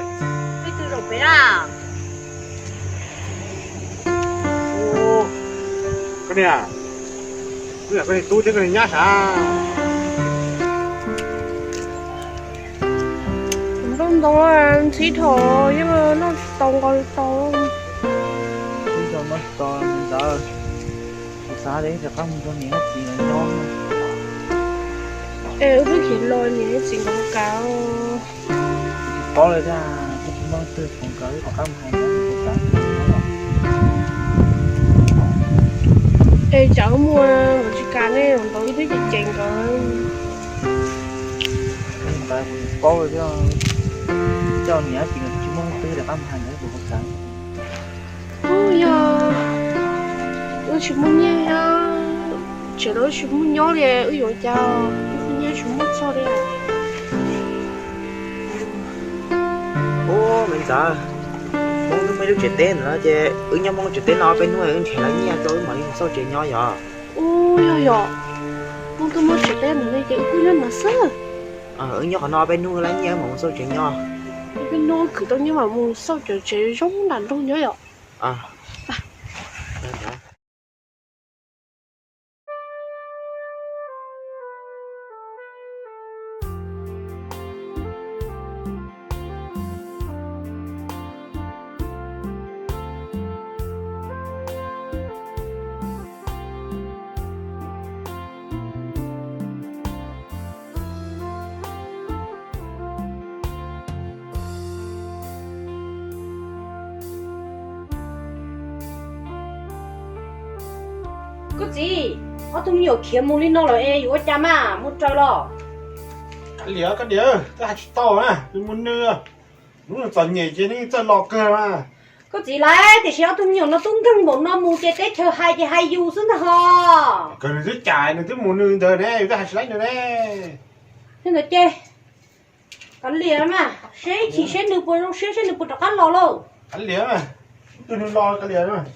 Leej twg zaum pem na? Koj niam, koj niam, koj niag tub thiab koj niag nyab sav. Nplooj ntoo ntxhib dhau, yeej noj tsis tau nqa tsis tau. Noj tsis tau ntawd, kuv xav tias rov qab mus nrog niam txiv nkawd nyob. Es wb twb khiav los niam txiv nkawd kav. Tsis paub li thiab, twb tsis muaj leej twg khoom nkawd, wb rov qab mus hais nkawd, nkawd kav. Es tsam wb mus nkawd tsis kam ne, ntawd wb twb cem cem nkawd. Ntawd kuv tsis paub li thiab, coj niam txiv nkawd twb tsis muaj leej twg, rov qab mus hais nkawd, kuv puas kav. Ub, yog wb tsis muaj nyiaj thiab, tsev los wb tsis muaj nyob li, wb yuav ua cas, wb nyiaj tsis muaj txog li. Ub, me ntxawm, Hmoob twb muaj ib lub tsev teb ntawd no ces wb nyob Hmoob lub tsev teb no ob peb hnub wb nrhiav lawv nyiaj rau wb mam li mus xauj tsev nyob yom. Ub, yog yom, Hmoob twb muaj tsev teb ntawd ne ces wb kuj nyob ntawd xwb. Wb nyob qhov no ob peb hnub lawv nyiaj wb mam mus xauj tsev nyob. Ob peb hnub khwv tau nyiaj mam mus xauj cov tsev zoo nram nroog nyob yom. Koj txiv, ob tug me nyuam khiav mus li no lawm es yuav ua cas mas mus raws los? Kav liam koj niam, twb hais tsis tau na, nws mus nws, hnub nws txom nyem ces nws txawj los kawg mas. Koj txiv lauj, tiam sis ob tug me nyuam no tub nkeeg npaum no mus ces teb chaws hais ces hais yus xwb ntag ho. Kawg nws twb cais nws twb mus nws ntawd ne, yus twb hais tsis laib nws ne. Li ntawd ces kav liam mas, seb ib chim seb nws puas zoo siab seb nws puas rov qab los lauj. Kav liam mas, ib tug nws los kav liam mas.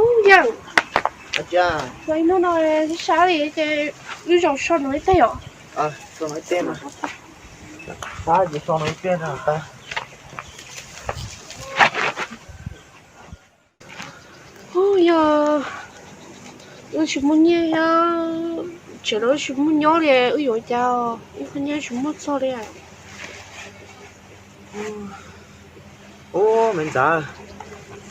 Ub, yawm, los ib hnub no sab li ces wb zaum so no ib teg os. So no ib teg mas, sab ces so no ib teg no tas. Ub, yog wb tsis muaj nyiaj thiab, tsev los wb tsis muaj nyob li, wb yuav ua cas, wb nyiaj tsis muaj txog li. Ub, me ntxawm,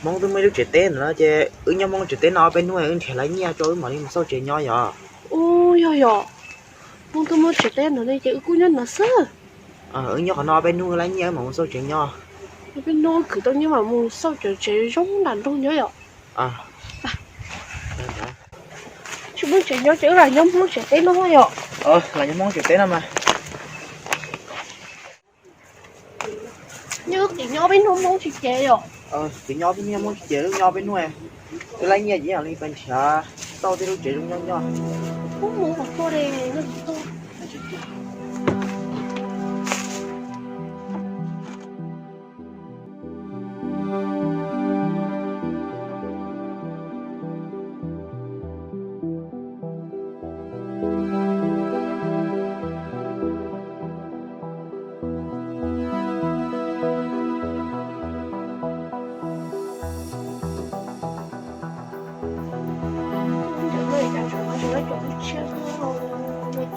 Hmoob twb muaj ib lub tsev teb ntawd no ces wb nyob Hmoob lub tsev teb no ob peb hnub wb nrhiav lawv nyiaj rau wb mam li mus xauj tsev nyob yom. Ub, yog yom, Hmoob twb muaj tsev teb ntawd ne ces wb kuj nyob ntawd xwb. Wb nyob qhov no ob peb hnub lawv nyiaj wb mam mus xauj tsev nyob. Ob peb hnub khwv tau nyiaj mam mus xauj cov tsev zoo nram nroog nyob yom. Tsis muaj tsev nyob ces wb lam nyob Hmoob tsev teb no yom. Lam nyob Hmoob tsev teb no mas. Nyob tim nyob peb hnub Hmoob tsis ces yom. Tim nyob peb hnub Hmoob tsis ces wb nyob peb hnub, wb lawv nyiaj ces mam li pais nrhiav tau tej lub tsev zoo nyob nyob. Ub, mus qhov tuaj li.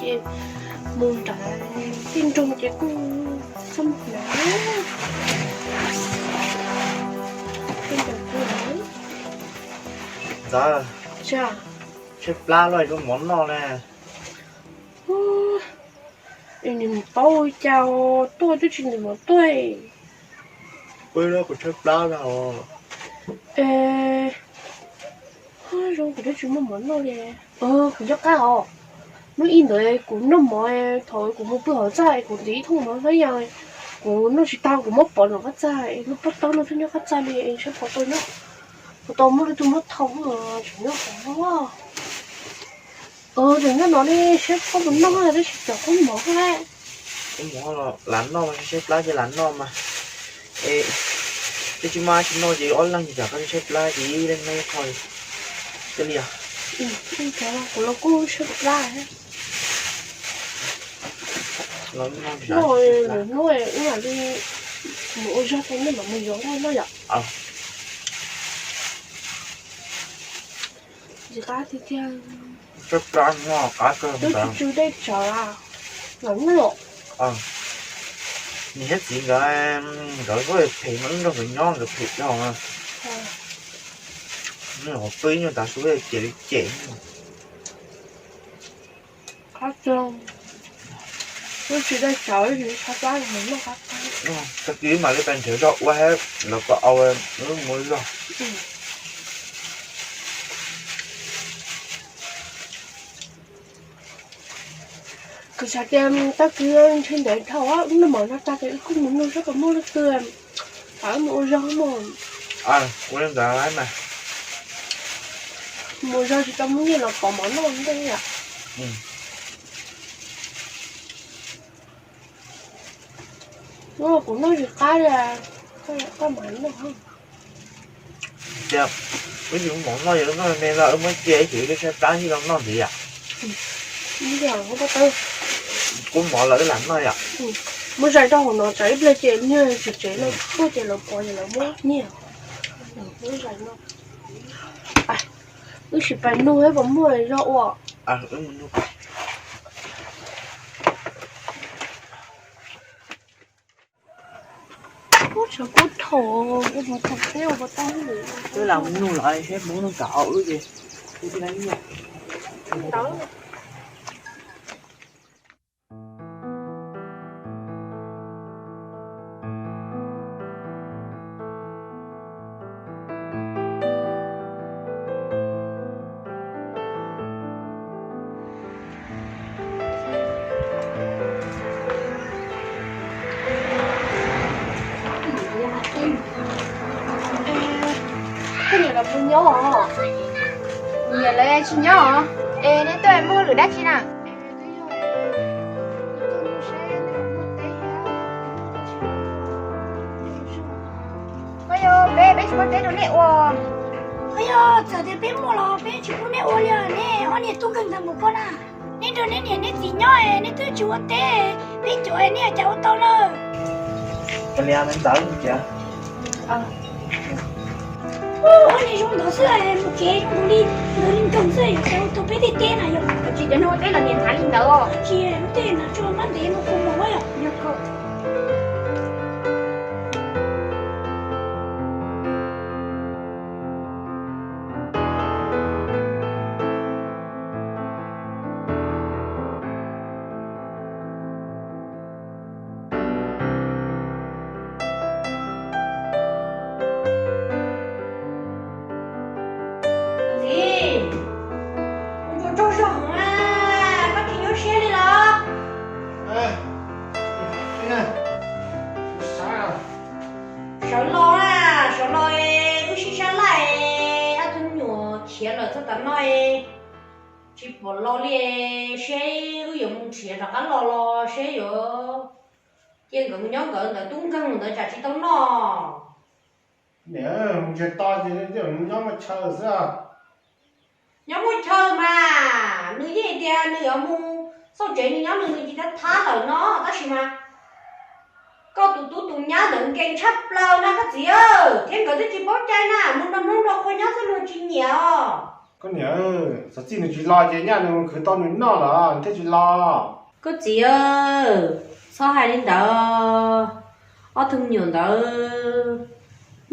Ces mus nram tej nroog ces kuj xub hnav. Ntxawm, tshaib plab luaj zoo mov noj na. Nws paub ua cas tuaj twb tsis ntim mov tuaj. Pw na, kuv tshaib plab na os. Es, zoo kuv twb tsis muaj mov noj li. Kuv nco qab os, hnub ib ntawd kuv noj mov, thaum kuv mus pw hauv txaj kuv ntim ib thooj mov hlab yas, kuv noj tsis tag kuv muab pov nram qab txaj, lub pob taub no twb nyob qab txaj li, saib puas tau nyob, puas tau muaj leej twg muab thau, tseem nyob qhov no. Tseem nyob no li, saib koj puas noj tab sis cov khaub mov, khaub mov los lam noj mas, saib plab ces lam noj mas. Es twb tsis muaj dab tsi noj ces ob leeg ces tsam koj saib plab ces ib leeg noj ib qho li os. Kuv los kuj saib plab. Noj lwm hnub wb mam li mus ua zog rau nej mam mus zov noj yom. Tsis qab tiag tiag. Saib plab noj qab kawg. Twb tsis tsw dej tsawv los noj. Niam thiab txiv nkawd, nkawd phem no, nrog nkawd nyob nkawd phem dhau. Pw ib nyuag tav su ces li cem. Qab kawg. Twb tsis dej tsawv, tsis tshaib plab, noj qab kawg. Tag kis mam li pais nrhiav zog ua, lawv kom au, wb mus zog. Kuv xav tias tag kis ntshe ntev dhau, noj mov no tag ces wb kuj mus nug saib puas muaj leej twg, wb mus ua zog mus. Ua li ntawd mas. Mus zog tsis tau muaj nyiaj los pov mov noj ntej yom. Kuv noj tsis qab li, koj mam noj. Tias wb tsis muaj mov noj, yog noj me los wb muab cia ib chim wb saib plab thiaj tau noj ntxiv yom. Kub mov los wb lam noj yom. Muab zais rau hauv no tsam ib pliag ces niag tsev tsev no tuaj ces lawv pov ces lawv muab nyiaj. Wb sim pais nug puas muaj zog ua. Ub, tshav kub dhau, ua mov tag teb ua tau. Wb lam mus nug lawv seb puas muaj neeg kam au wb ces wb thiaj tau nyiaj. Koj niam los puas nyob os? Niam lawv tsis nyob os. Es neb tuaj muaj lwm dab tsi na? Ua yog peb, peb tsis muaj teb rau nej ua. Ua yog txawm tias peb muaj los peb tsis pub nej ua li os, nej ob niag tub nkeeg ntawd mus koj na. Neb nrog neb niam neb txiv nyob es neb twb tsis ua teb, peb caum es nej cas ua tau na. Ua li ntawd tias, ua li zoo ntawd xwb, mus kev zoo li ntawd li nkeeg xwb, cas ua tau peb tej teb na yom. Tsis cov neeg ua teb los niam ntxhais li ntawd os. Tsis ua teb na tsuas mab ntev mus ua mov yom. Txiv, kuv tsaug zog heev na, koj tsis nyuaj siab li los? Sawv los, sawv los, wb sib sab laj, ob tug me nyuam khiav lawm txog tav no, tsis pom los li, seb wb yuav mus nrhiav rov qab los los seb yuav cia nkawd mus nyob nkawd ntawd tub nkeeg ntawd tsam tsis tau noj. Niam, mus nrhiav tau ces nyob muaj chaw xwb. Nyob muaj chaw mas nws yeej tias nws yuav mus xauj tsev nws nyob nws, nws tsis thab thab lawm no, tab sis mas koj tus tub tus nyab ntawd nkees tshaj plaws na koj txiv, thiab nkawd twb tsis paub cai na, mus nrog hnub nrog qhua nyob xwb luag tsis nyiam os. Koj niam, txawm txij nws tsis los ces nyaj nws mus khwv tau nws noj los nws thiaj tsis los. Koj txiv, txhob hais li ntawd, ob tug me nyuam ntawd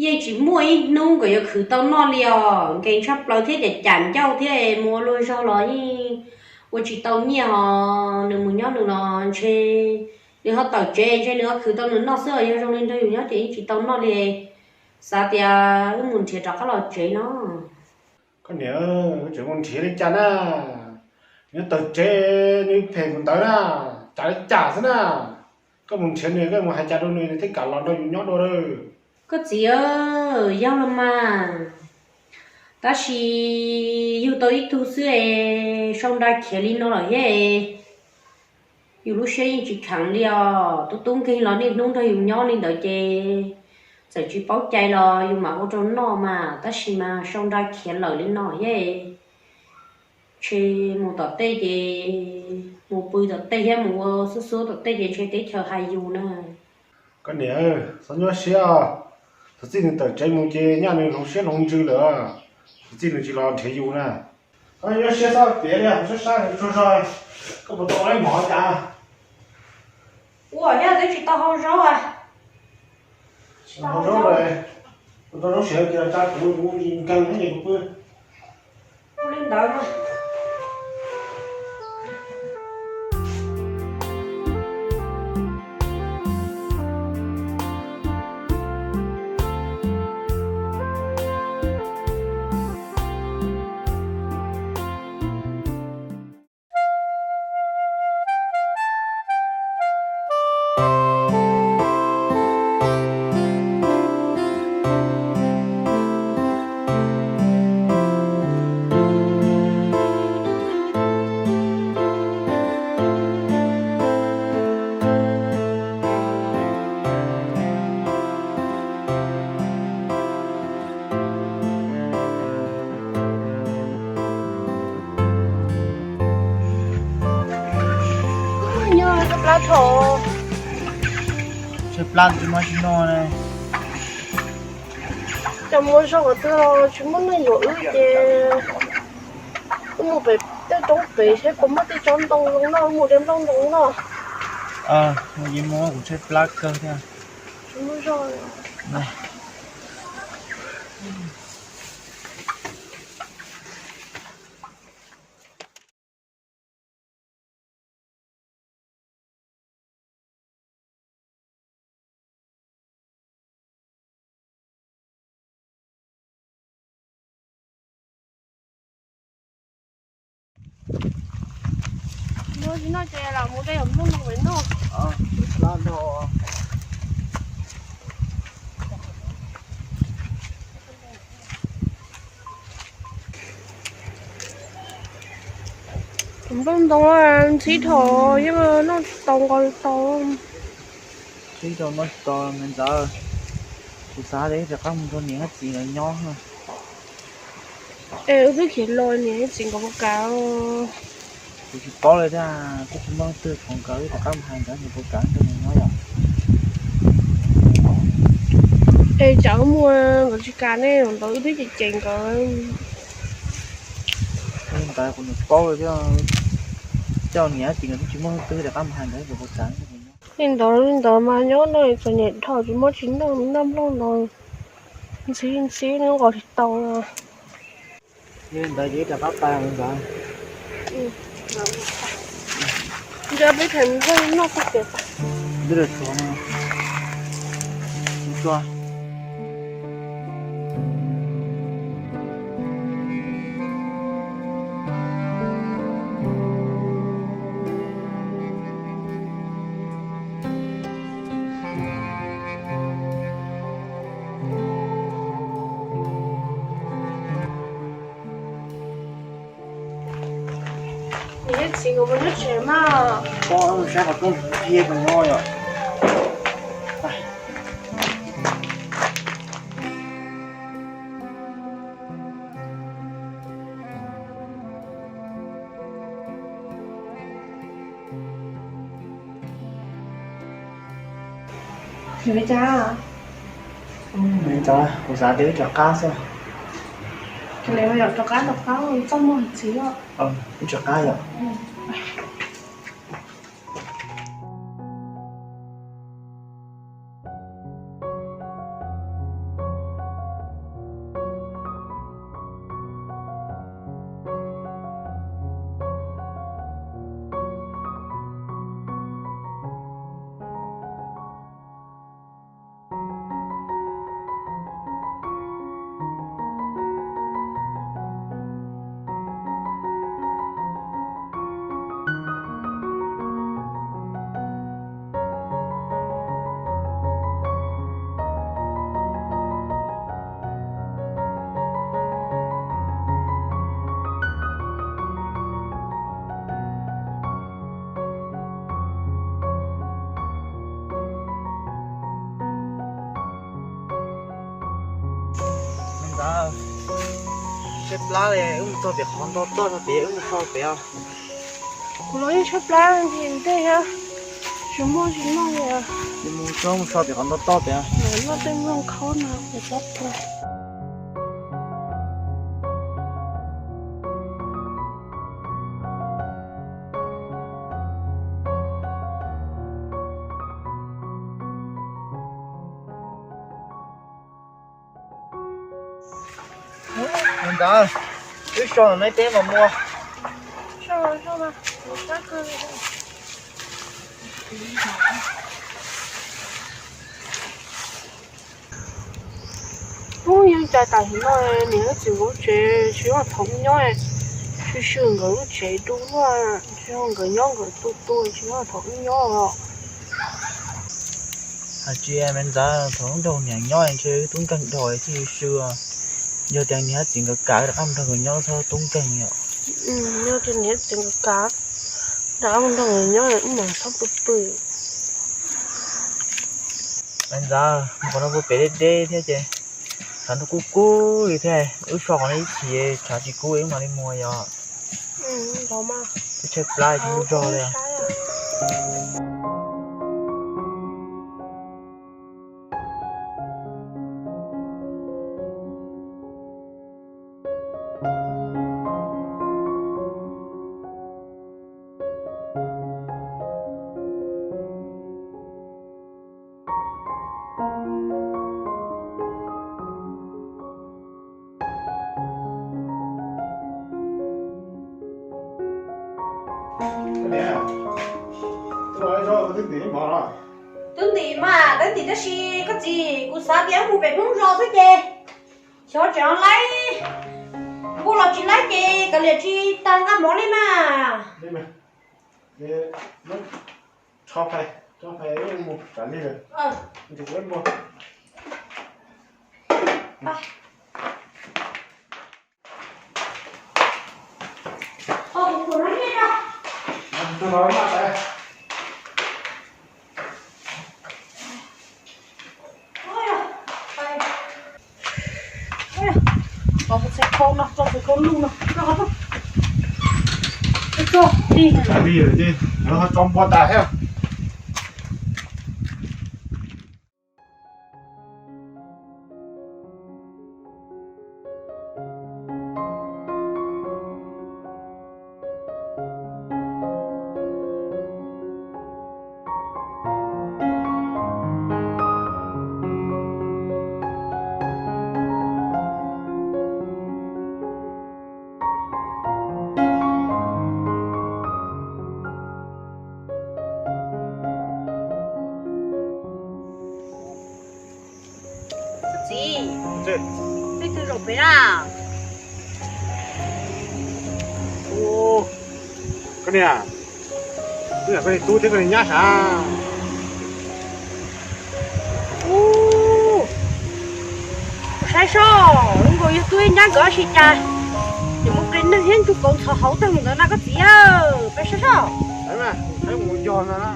yeej tsis muaj ib hnub nkawd yuav khwv tau noj li os, nkees tshaj plaws thiab cam cam ncauj thiab mus ua luag zog los yeej ua tsis tau nyiaj os, nws mus nyob nws los ntshe nws ho tawm tsev ntshe nws ho khwv tau nws noj xwb os, yog zoo li nrog yus nyob ces yeej tsis tau noj li. Xav tias wb mus nrhiav rov qab los tsev no. Koj niam, wb tseem mus nrhiav li cas na? Nws tawm tsev nws phem mus ntawd na, cas li cas xwb na. Koj mus nrhiav nws, koj mus hais cas rau nws, nws thiaj kam los nrog yus nyob dua lawm. Koj txiv, yog los mas, tab sis yug tau ib tug xwb es sau nra khiav li no lawm thiab. Yus lub siab yeej tsis kheev li os, tub tub nkeeg los niaj hnub nrog yus nyob li ntawd ces txawm tsis paub cai los yus mam ua rau noj mas, tab sis mas sau nra khiav lawm li no thiab. Ntshe mus tom tej ces mus pw tom tej thiab mus ua xub xub tom tej ces ntshe teb chaws hais yus na. Koj niam, txhob nyuaj siab os. Thaum txij nws tawm tsev mus ces nyaj nws hloov siab hloov ntsws lawm. Thaum txij nws tsis los nrhiav yus na. Koj nyuaj siab txhob piav li, sab sab tsaug zog. Koj puas tau ua ib mov cas? Ua thiab twb tsis tau hau zaub a. Tsis tau hau zaub, ua tau zaub siav kiag tsa kuv, kuv nkeeg thiab ces kuv pw. Ua li ntawd mas. Nyob tshaib plab thaum, tshaib plab tsis muaj tsis noj ne. Cov muaj zog qhov twg los tsis muaj neeg yuav wb ces wb mus pem tej roob pem seb puas muaj tej tsob ntoo zoo noj, wb mus de nplooj ntoo noj. Mus ces mus, kuv tshaib plab kawg thiab. Tsis muaj zog. Noj tsis noj ces lam mus de nplooj ntoo pem noj. Tus nplooj ntoo ntxhib dhau, yeej noj tsis tau nqos li tau. Ntxhib dhau noj tsis tau me ntxawm. Kuv xav tias wb rov qab mus nrog niam thiab txiv nkawd nyob. Es wb twb khiav los niam thiab txiv nkawd puas kam? Kuv tsis paub li thiab, twb tsis muaj leej twg thov nkawd, wb rov qab mus hais nkawd nkawd puas kam nrog nkawd nyob yom. Es tsam wb mus nkawd tsis kam ne, ntawd wb twb cem cem nkawd. Li ntawd kuv niam paub li thiab, coj niam thiab txiv nkawd twb tsis muaj leej twg, rov qab mus hais nkawd nkawd puas kam nrog nkawd nyob. Li ntawd li ntawd mas nyob no txom nyem dhau, tsis muaj tsis noj, noj nplooj ntoo ntxhib ntxhib nqos tsis tau. Li ntawd ces wb rov qab pais ntawd. Nrog peb tham nrog noj txog kev. Twb lawv tsuav no. Tsuav. Niam thiab txiv nkawd mus nyob tsev mas. Koj saib qhov rooj thiab koj nyob yom. Nws li cas? Nws li cas, kuv xav tias wb rov qab xwb. Rov qab, rov qab, txaj muag txiv os. Wb rov qab yom. Tshaib plab li, wb mus txog pem qhov nto toj no pem, wb mus so pem os. Kuv los yeej tshaib plab li ntej thiab, tsis muaj tsis noj li. Mus so, mus so pem qhov nto toj pem. Noj tej nplooj khaub no pem txob pua. Ntxawm, wb so ntawm no ib teb mas muaj. Ub, yeej cai tas him no, niam wb txiv nkawd lub tsev tsis muaj thaum wb nyob, sw sw nkawd lub tsev du luaj, tsis yog nkawd nyob nkawd tu tu tsis muaj thaum wb nyob os. Hais tsis me ntxawm, thaum wb nrog niam nyob ntshe wb tub nkeeg dhau thiaj sw sw. Yog tias niam txiv nkawd kam rov qab mus nrog nkawd nyob txhob tub nkeeg yom. Yog tias niam txiv nkawd kam rov qab mus nrog nkawd nyob wb mam txhob pw pw. Me ntxawm, mus qhov no kuj pem deb deb thiab ces tshav ntuj kub kub li thiab, wb so qhov no ib chim tshav tsis kub wb mam li mus yom. Twb tshaib plab tsis muaj zog li. Twb ntim mas, twb ntim tab sis koj txiv, kuv xav tias mus pem Hmoob zos xwb ces xyov tseem laib, npua los tsis laib ces kav liam tsis tas nqa mov li mas. Tso txhais khau no, tso txhais khau lug no, tso li, tso npua tas thiab. Koj txiv, leej twg zaum pem na? Koj niam, koj niam tub thiab koj niam nyab sav. Ub, saib soj, zoo nkaus yog tub nyab nkawd ua si cas, nws mus qis neeg thiab ntsuj kauv ntxhov hauv tag mus ntawd na koj txiv. Peb saib soj. Saib mus yog no na.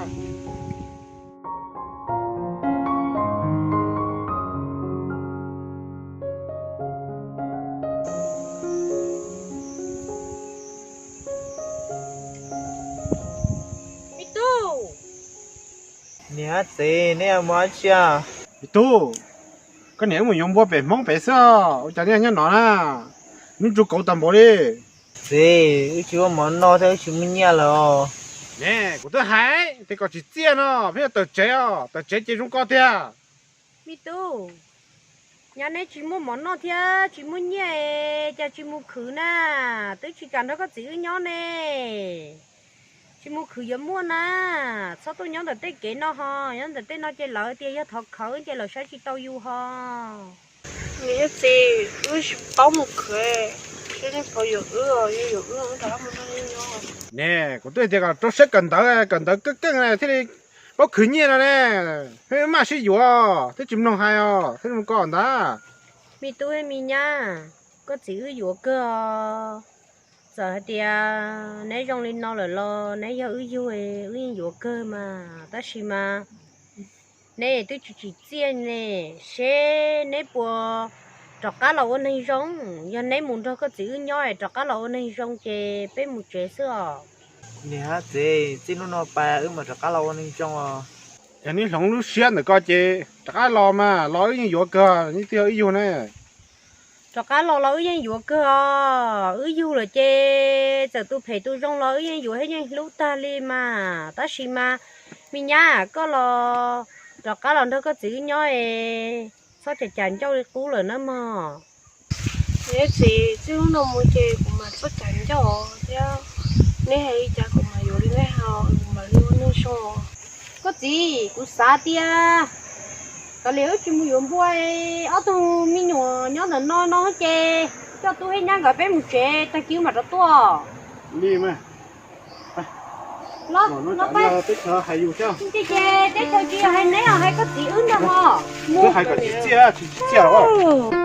Me tub. Niam txiv, nej mus dab tsi? Me tub, koj niam wb mus yuav npua pem Hmoob pem xwb, ua cas nej nyob no na? Hnub ntsuj kauv tas npaum li. Txiv, wb tsis muaj mov noj thiab wb tsis muaj nyiaj lawm os. Ne, kuv twb hais tias kom tsis txiaj no, pheej yuav tawm tsev os, tawm tsev ces zoo ko tiag. Me tub, nyab neb tsis muaj mov noj thiab tsis muaj nyiaj, cas tsis mus khwv na? Twb tsis kam nrog koj txiv wb nyob ne. Tsis mus khwv yuav muaj na. Txhob tuaj nyob ntawm tej kev no ho, nyob ntawm tej no ces lawv tias yog thov khawv ces lawv saib tsis tau yus ho. Niam thiab txiv, wb tsis paub mus khwv, seb nej puas yuav wb, yog yuav wb wb rov qab mus nrog nej nyob. Ne, kuv twb tias kom rau siab kawm ntawv, kawm ntawv keej keej thiaj li paub khwv nyiaj no ne. Pheej maj sib yuav, twb tsis mloog hais os, thiaj li mus ko ntawd. Me tub thiab me nyab, koj txiv wb yuav kawg os. Txawm hais tias neb zoo li no lawm los neb yog wb yug, wb yeej yuav kawg mas. Tab sis mas neb twb tsis tsim txiaj ne, seb neb puas Rov qab los ua neeg zoo, yog neb mus nrog koj txiv wb nyob es rov qab los ua neeg zoo ces peb mus tsev xwb os. Niam txiv, txij hnub no pais wb mam rov qab los ua neeg zoo os. Yog neb hloov lub siab ntawm ko ces rov qab los mas, los wb yeej yuav kawg, neb twb yog wb yug ne. Rov qab los los wb yeej yuav kawg os, wb yug lawm ces txawm tus phem tus zoo los wb yeej yuav thiab yeej hlub tag li mas. Tab sis mas me nyab, koj los rov qab los nrog koj txiv wb nyob es txhob cam cam ncauj li qub lawm nawb mog. Niam txiv, txij hnub no mus ces kuv mam txhob cam ncauj thiab, neb hais li cas kuv mam yuav li neb hais, kuv mam li ua neeg zoo. Koj txiv, kuv xav tias kav liam wb tsis mus yuav npua, ob tug me nyuam nyob ntawm no no ces coj tub thiab nyab nkawd peb mus tsev, tag kis wb mam rov tuaj. Li mas, los no peb, ces teb chaws tsis yog hais neb, hais koj txiv wb ntag hos. Wb hais kom tsis txiaj, tsis txiaj os.